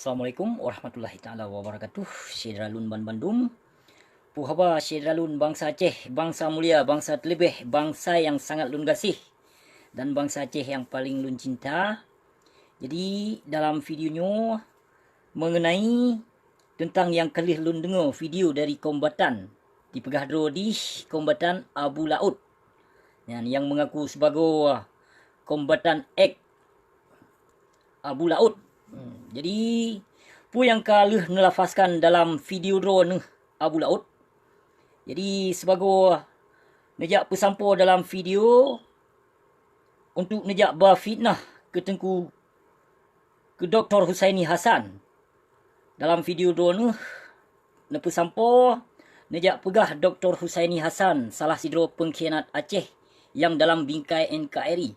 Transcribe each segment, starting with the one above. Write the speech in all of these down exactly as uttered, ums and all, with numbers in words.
Assalamualaikum warahmatullahi taala wabarakatuh. Syedara lôn ban bandum. Peue haba syedara lôn bansa Aceh, bansa mulia, bansa teuleubeh, bansa nyang sangat lôn gaséh, dan bansa Aceh nyang paleng lôn cinta. Jadi, dalam video nyoe mengenai teuntang nyang ka lheueh lôn deungoe video dari kombatan, dipeugah droe dih kombatan Abu Laôt. Nyan nyang mengaku sibagoe kombatan X Abu Laôt. Hmm, jadi, peue nyang ka lheueh neulafazkan dalam video droeneuh Abu Laôt? Jadi, sibagoe neujak peusampoe dalam video untuk neujak ba fitnah keu Teungku, keu Doktor Husaini Hasan. Dalam video droeneuh neupeusampoe, neujak peugah Doktor Husaini Hasan salah sidroe peungkhianat Aceh nyang dalam bingkai N K R I.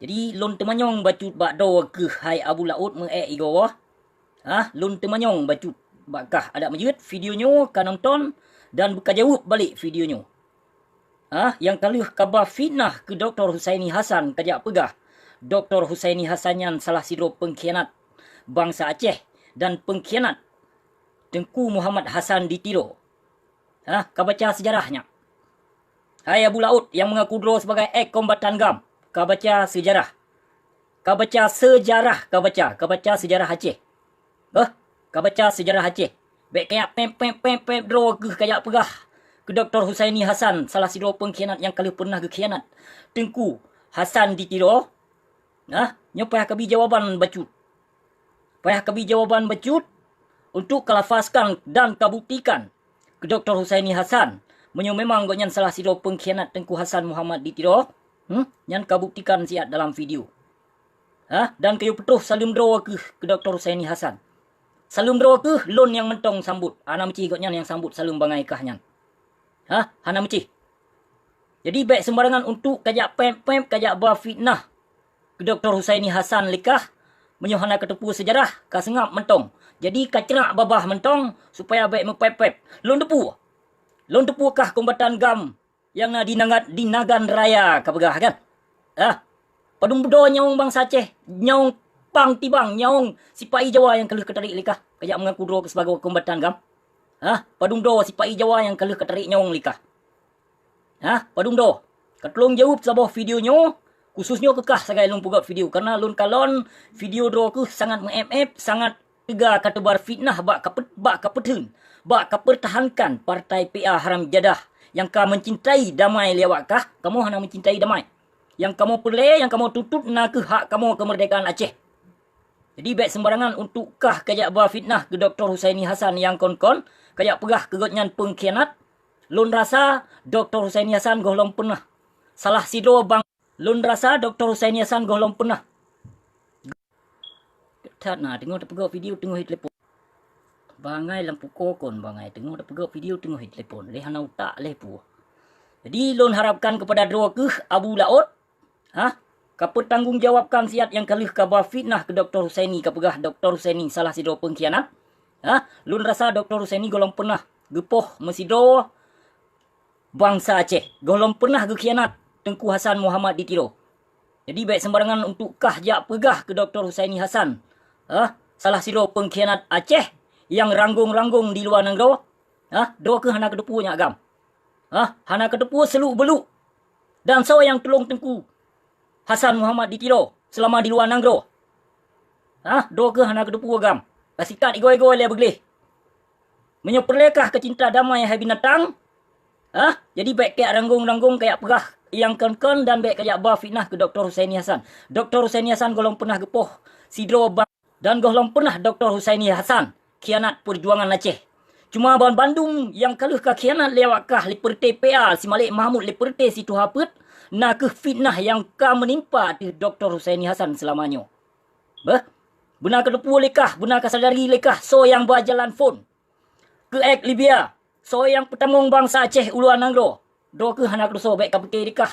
Jadi, lôn teumanyong bacut bak droe keuh, hai Abu Laôt meu-ék igoe. Hah, lôn teumanyong bacut bak kah. Adak meujeuet video nyoe ka nonton dan beuka jaweueb balek video nyoe. Hah, nyang ka lheueh ka ba fitnah keu Doktor Husaini Hasan, ka jak peugah Doktor Husaini Hasan nyan salah sidroe peungkhianat bansa Aceh dan peungkhianat Teungku Muhammad Hasan di Tiro. Hah, ka baca seujarah nyan. Hai Abu Laôt nyang mengaku droe sebagai ex kombatan GAM, ka baca seujarah. Ka baca seujarah, ka baca, ka baca seujarah Aceh. Beuh, ka baca seujarah Aceh. Bék kajak pép, pép, pép, pép droe keuh kajak peugah keu Doktor Husaini Hasan, salah sidroe peungkhianat nyang ka lheueh peunah geukhianat Teungku Hasan di Tiro. Nah, nyoe payah kabi jawaban bacut. Payah kabi jawaban bacut untuk kalafazkan dan kabuktikan keu Doktor Husaini Hasan, meunyoe memang gobnyan salah sidroe peungkhianat Teungku Hasan Muhammad di Tiro, hmm, nyan kabuktikan siat dalam video. Ha? Dan kayue peutroh saleuem droe keuh keu Doktor Husaini Hasan. Saleuem droe keuh, lôn nyang mantong sambot, hana meucih gobnyan nyang sambot saleuem bangai kah nyan. Ha? Hana meucih. Jadi, bék seumbarangan untuk kajak pép-pép, kajak ba fitnah keu Doktor Husaini Hasan lé kah, meunyoe hana kateupeue seujarah, ka seungab mantong. Jadi, kaceurak babah mantong, supaya bék meupép-pép. Lôn teupeue. Lôn teupeue kah kombatan GAM nyang na di Nagan, di Nagan Raya ka peugah, kan? Ah, padum beudôh nyawöng bansa Aceh, nyawöng pang tibang, nyawöng sipa-i Jawa nyang ka lheueh katarék lé kah, kajak mengaku droe keu sibagoe kombatan GAM? Hah? Padum beudôh sipa-i Jawa nyang ka lheueh katarék nyawöng lé kah? Hah? Padum beudôh? Katulông jaweueb saboh video nyoe, khusus nyoe keu kah sagai lôn peugöt video, karena lôn kalon video droe keuh sangat meu-éb-éb, sangat teuga kateubar fitnah bak kapeu-, bak kapeutheun, bak kapeurtahankan partai P A haram jadah nyang ka meucintai damai lé awak kah, kamoe hana meucintai damai. Nyang kamoe peureulée, nyang kamoe tuntut na kheueh hak kamoe keumeurdekaan Aceh. Jadi, bék seumbarangan untuk kah kajak ba fitnah keu Doktor Husaini Hasan nyang kon-kon, kajak peugah keu gobnyan peungkhianat. Lôn rasa Doktor Husaini Hasan gohlom peunah salah sidroe bang-, lôn rasa Doktor Husaini Hasan gohlom peunah. That na, teungoh tapeugöt video teungoh itelepon. Bangai lam pukoe kon bangai, teungoh tapeugöt video teungoh itelepon. Lé hana utak lé puih. Jadi, lôn harapkan keupada droe keuh Abu Laôt, hah, kapeutanggong jawabkan siat nyang ka lheueh kaba fitnah keu Doktor Husaini, kapeugah Doktor Husaini salah sidroe peungkhianat. Hah, lôn rasa Doktor Husaini gohlom peunah geupoh meusidroe bansa Aceh, gohlom peunah geukhianat Teungku Hasan Muhammad di Tiro. Jadi, bék seumbarangan untuk kah jak peugah keu Doktor Husaini Hasan, hah, salah sidroe peungkhianat Aceh nyang ranggong-ranggong di luwa nanggroe. Hah, droe keuh hana kateupeue nyak GAM. Hah, hana kateupeue seuluk-beuluk. Dan soe nyang tulông Teungku Hasan Muhammad di Tiro seulama di luwa nanggroe? Hah, droe keuh hana kateupeue GAM. Ka sikat igoe-igoe lé beugleh. Meunyoe peureulée kah keu cinta damai hai binatang, hah, jadi bék kajak ranggong-ranggong kajak peugah nyang kon-kon dan bék kajak ba fitnah keu Doktor Husaini Hasan. Doktor Husaini Hasan gohlom peunah geupoh sidroe bang-, dan gohlom peunah Doktor Husaini Hasan khianat peujuangan Aceh. Cuma ban bandum nyang ka lheueh ka khianat lé awak kah lé peureute P A si Malek Mahmud, lé peureute si tuha peuet, na kheueh fitnah nyang ka meunimpa ateueh Doktor Husaini Hasan seulama nyoe. Beuh, beuna kateupeue lé kah, beuna kasadari lé kah soe nyang ba jalan phon keu ék Libya, soe nyang peutamong bansa Aceh u luwa nanggroe. Droe keuh hana keudroe, bék kapike lé kah.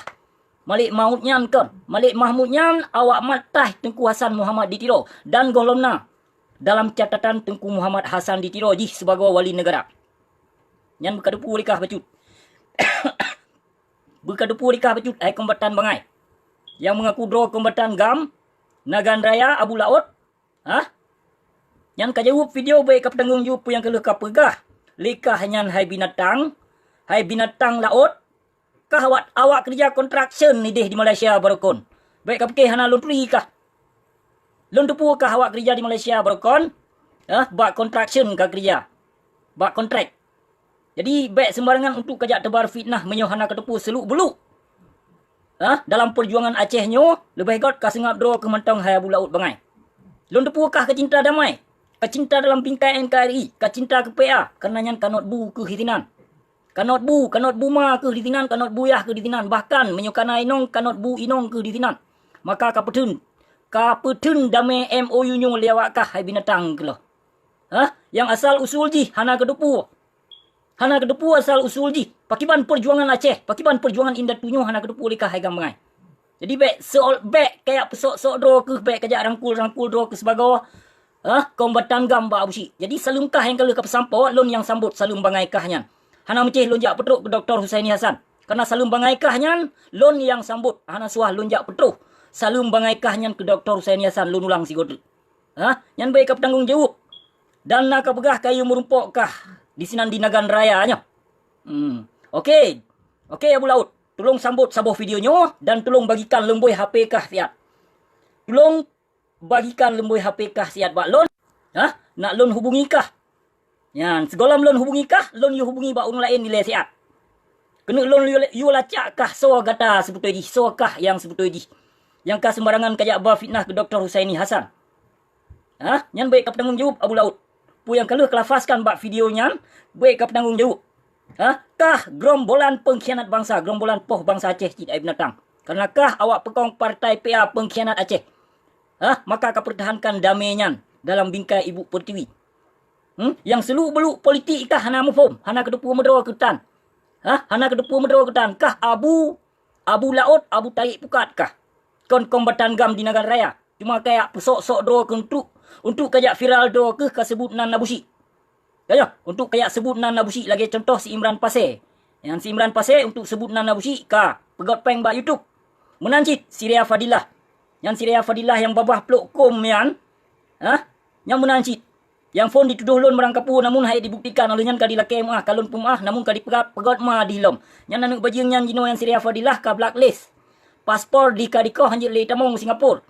Malek Mahmud nyan kon, Malek Mahmud nyan awak mat taih Teungku Hasan Muhammad di Tiro dan gohlom na dalam catatan Teungku Muhammad Hasan di Tiro jih sibagoe wali neugara. Nyan beukateupeue lé kah bacut. Beukateupeue lé kah bacut, hai kombatan bangai. Nyang mengaku droe kombatan GAM, Nagan Raya, Abu Laôt, hah? Nyan ka jaweueb video, bék ka peutanggong jaweueb peue nyang ka lheueh ka peugah lé kah nyan, hai binatang, hai binatang laôt. Kah awak, awak keurija construction idéh di Malaysia barokon. Bék ka pike hana lôn turi kah. Lôn teupeue kah awak keurija di Malaysia barokon, eh, bak construction ka keurija, bak kontrak. Jadi, bék seumbarangan untuk kajak teubar fitnah meunyoe hana kateupeue seuluk-beuluk. Ha? Dalam peujuangan Aceh nyoe, leubeh göt ka seungab droe keuh mantong hai Abu Laôt Bangai. Lôn teupeue kah ka cinta damai, ka cinta dalam bingkai N K R I, ka cinta keu P A, kareuna nyan kanot bu keuh di sinan. Kanot bu, kanot bu ma keuh di sinan, kanot bu yah keuh di sinan. Bahkan, meunyoe kana inong, kanot bu inong keuh di sinan. Maka ka peutheun, ka peutheun damé M O U nyoe lé awak kah hai binatang keuh lôn. Hah? Nyang asal usul jih hana kateupeue. Hana kateupeue asal usul jih. Pakiban peujuangan Aceh, pakiban peujuangan indatu nyoe hana kateupeue lé kah hai GAM Bangai. Jadi bék seul-, bék kajak peusok-sok droe keuh, bék kajak rangkul-rangkul droe keuh sibagoe, hah, kombatan GAM bak Abusyik. Jadi saleuem kah nyang ka lheueh ka peusampoe, lôn nyang sambot saleuem bangai kah nyan. Hana meucéh lôn jak peutrok keu Doktor Husaini Hasan. Kareuna saleuem bangai kah nyan, lôn nyang sambot, hana suah lôn jak peutroh saleuem bangai kah nyan keu Doktor Husaini Hasan, lôn ulang sigoe teuk. Hah? Nyan bék ka peutanggong jaweueb. Dan na ka peugah kayue meurumpok kah di sinan di Nagan Raya nyoe. Hmm. Oke. Oke, Abu Laôt. Tulông sambot saboh video nyoe dan tulông bagikan leumbôi H P kah siat. Tulông bagikan leumbôi H P kah siat bak lôn. Hah? Nak lôn hubungi kah? Nyan, sigohlom lôn hubungi kah, lôn yue hubungi bak ureuëng laén ilée siat. Keuneuk lôn yue, yue lacak kah soe gata seubeutôi jih, soe kah nyang seubeutôi jih, nyang ka seumbarangan kajak ba fitnah keu Doktor Husaini Hasan. Hah? Nyan bék ka peutanggong jaweueb, Abu Laôt. Peue nyang ka lheueh kalafazkan bak video nyan, bék ka peutanggong jaweueb. Hah? Kah grombolan peungkhianat bansa, grombolan poh bansa Aceh cit, hai binatang. Kareuna kah awak peukong partai P A peungkhianat Aceh. Hah? Maka ka peurtahankan damé nyan dalam bingkai ibu peurtiwi. Hmm? Nyang seuluk-beuluk politik kah hana muphom, hana kateupeue meudroe keuh tan. Hah? Hana kateupeue meudroe keuh tan. Kah Abu, Abu Laôt, Abu Tarék Pukat kah? Kon kombatan GAM di Nagan Raya. Cuma kajak peusok-sok droe keuh untuk, untuk kajak viral droe keuh kaseubut nan Abusyik. Ka nyoe, untuk kajak seubut nan Abusyik lagée contoh si Imran Pasé. Nyan si Imran Pasé untuk seubut nan Abusyik ka peugét péng bak YouTube. Meunan cit si Ria Fadilah. Nyan si Ria Fadilah nyang babah plôk kôm nyan. Hah? Nyan meunan cit. Nyang phon ditudoh lôn meurangkapeue namun hai dibuktikan, óh lheueh nyan ka dilakée meuáh, ka lôn peumeuáh namun ka dipeugah peugét ma di lom. Nyan aneuëk bajeueng nyan jinoe nyang si Ria Fadilah ka blacklist. Paspor jih ka dikoh hanjeuet lé tamong Singapura.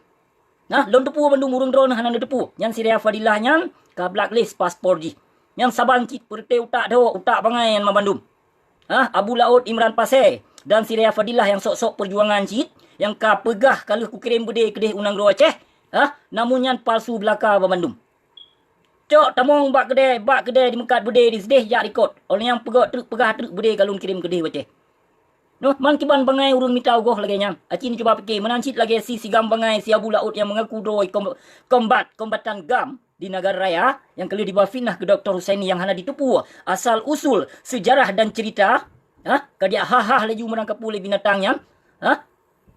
Nah, lôn teupeue bandum ureuëng droeneueh hana neuteupeue. Nyan si Ria Fadilah nyan ka blacklist paspor jih. Nyan saban cit peureuté utak dho, utak bangai nyan ban bandum. Hah, Abu Laôt Imran Pasé dan si Ria Fadilah nyang sok-sok peujuangan cit, nyang ka peugah ka lheueh kukirém beudé keudeh u nanggroe Aceh, hah, namun nyan palsu beulaka ban bandum. Cok tamong bak keudè, bak keudè dimeukat beudé di sidéh jak rikot. Óh lheueh nyan peugah treuk, peugah treuk beudé ka lôn kirém keudeh u Aceh. Noh, man kiban bangai ureuëng mita ugoh lagée nyan. Aci neucuba pike, meunan cit lagée si, si GAM Bangai, si Abu Laôt nyang meungaku droe kom-, kombat, kombatan GAM di Nagan Raya, nyang ka lheueh jiba fitnah keu Doktor Husaini nyang hana jiteupeue asal usul, seujarah dan ceurita, ha? Ka dijak ha-ha laju meurangkapeue lé binatang nyan, ha?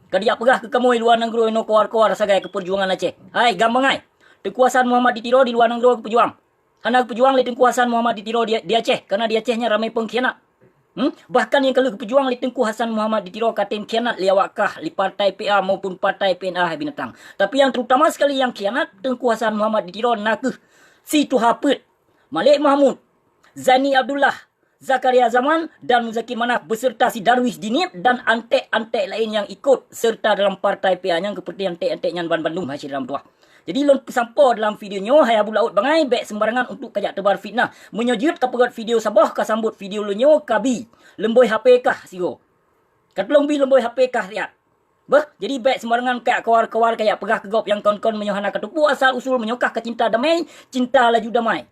Ka dijak peugah keu kamoe luwa nanggroe inoe kowar-kowar sagai keu peujuangan Aceh. Hai, GAM Bangai! Teungku Hasan Muhammad di Tiro di luwa nanggroe geupeujuang. Hana geupeujuang lé Teungku Hasan Muhammad di Tiro di, di Aceh, kareuna di Aceh nyan ramé peungkhianat. Hmm? Bahkan nyang ka lheueh geupeujuang lé Teungku Hasan Muhammad di Tiro ka tem khianat lé awak kah, lé partai P A maupun partai P N A, hai binatang. Tapi nyang terutama sekali nyang khianat Teungku Hasan Muhammad di Tiro nakeuh si tuha peuet, Malik Mahmud, Zaini Abdullah, Zakaria Zaman dan Muzakir Manaf beserta si Darwis Dinip dan antek-antek laén nyang ikot serta dalam partai P A nyan, keupeureuté antek-antek nyan ban bandum hai syedara meutuwah. Jadi lôn peusampoe dalam video nyoe, hai Abu Laôt Bangai, bék seumbarangan untuk kajak teubar fitnah. Meunyoe jeuet kapeugét video saboh, kasambot video lôn nyoe, kabi leumbôi H P kah sigoe. Katulông bi leumbôi H P kah siat. Beuh, jadi bék seumbarangan kajak kawar-kawar kajak peugah keu gob nyang kon-kon meunyoe hana kateupeue asal usul, meunyoe kah kacinta damai, cinta laju damai.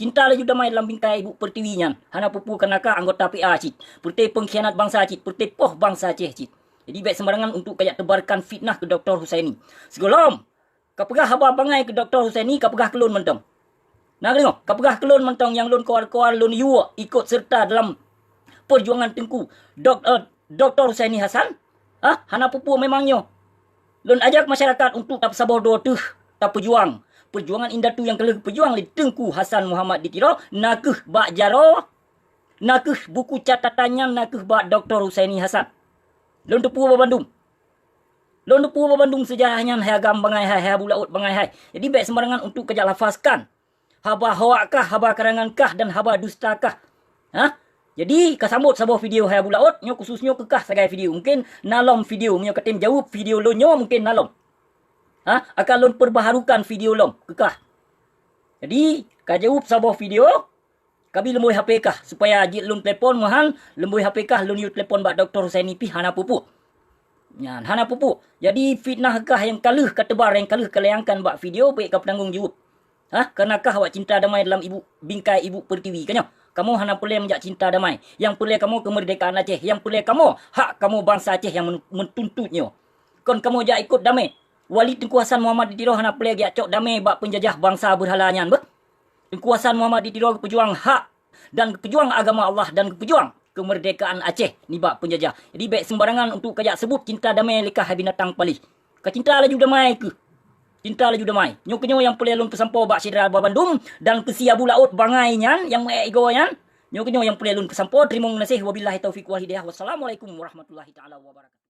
Cinta laju damai lam bingkai ibu pertiwi nyan. Hana peue-peue kana kah anggota P A cit, peureuté peungkhianat bansa cit, peureuté poh bansa Aceh cit. Jadi bék seumbarangan untuk kajak teubarkan fitnah keu Doktor Husaini. Sigohlom kapeugah haba bangai keu Doktor Husaini, kapeugah keu lôn mantong. Na kadeungoe, kapeugah keu lôn mantong nyang lôn kawar-kawar lôn yue ikot serta dalam peujuangan Teungku Dok-, eh, Doktor Husaini Hasan. Ah, hana peue-peue memang nyoe. Lôn ajak masyarakat untuk tapeusaboh droe teuh tapeujuang. Peujuangan indatu nyang ka lheueh geupeujuang lé Teungku Hasan Muhammad di Tiro nakeuh bak jaroe, nakeuh buku catatan nyan nakeuh bak Doktor Husaini Hasan. Lôn teupeue ban bandum. Lôn teupeue ban bandum seujarah nyan, hai GAM Bangai hai, hai Abu Laôt Bangai hai. Jadi bék seumbarangan untuk kajak lafazkan. Haba hoak kah, haba karangan kah, dan haba dusta kah? Ha? Jadi, kasambot saboh video hai Abu Laôt, nyoe khusus nyoe keu kah sagai video. Mungkin na lom video, meunyoe katem jaweueb video lôn nyoe mungkin na lom. Ha? Akan lôn perbaharukan video lom keu kah. Jadi, kajaweueb saboh video, kabi leumbôi H P kah, supaya jeuet lôn telepon, meuhan leumbôi H P kah lôn yue telepon bak Doktor Husaini pih hana peue-peue. Nyan, hana peue-peue. Jadi, fitnah kah nyang ka lheueh kateubar, nyang ka lheueh kalayangkan bak video, bèk kapeutanggong jaweueb. Ha? Kareuna kah awak cinta damai dalam ibu, bingkai ibu pertiwi. Ka nyoe, kamoe hana peureulèe meujak cinta damai. Nyang peureulèe kamoe keumeurdekaan Aceh. Nyang peureulèe kamoe hak kamoe bansa Aceh nyang men-, meutuntut nyoe. Kon kamoe jak ikot damé. Wali Teungku Hasan Muhammad di Tiro hana peureulèe geujak cok damé bak peunjajah bansa beurhala nyan beuh. Teungku Hasan Muhammad di Tiro geupeujuang hak dan geupeujuang agama Allah dan geupeujuang keumeurdekaan Aceh nibak peunjajah. Jadi, bèk seumbarangan untuk kajak seubut cinta damé lé kah hai binatang paléh. Kacinta laju damai keuh. Cinta laju damai. Nyoe keunyoe nyang peureulèe lôn peusampoe bak syedara bandum dan keu si Abu Laôt bangai nyan nyang meuék igoe nyan. Nyoe keunyoe nyang peureulèe lôn peusampoe. Teurimong geunaséh. Wabillahi taufiq wal hidayah. Wassalamualaikum warahmatullahi taala wabarakatuh.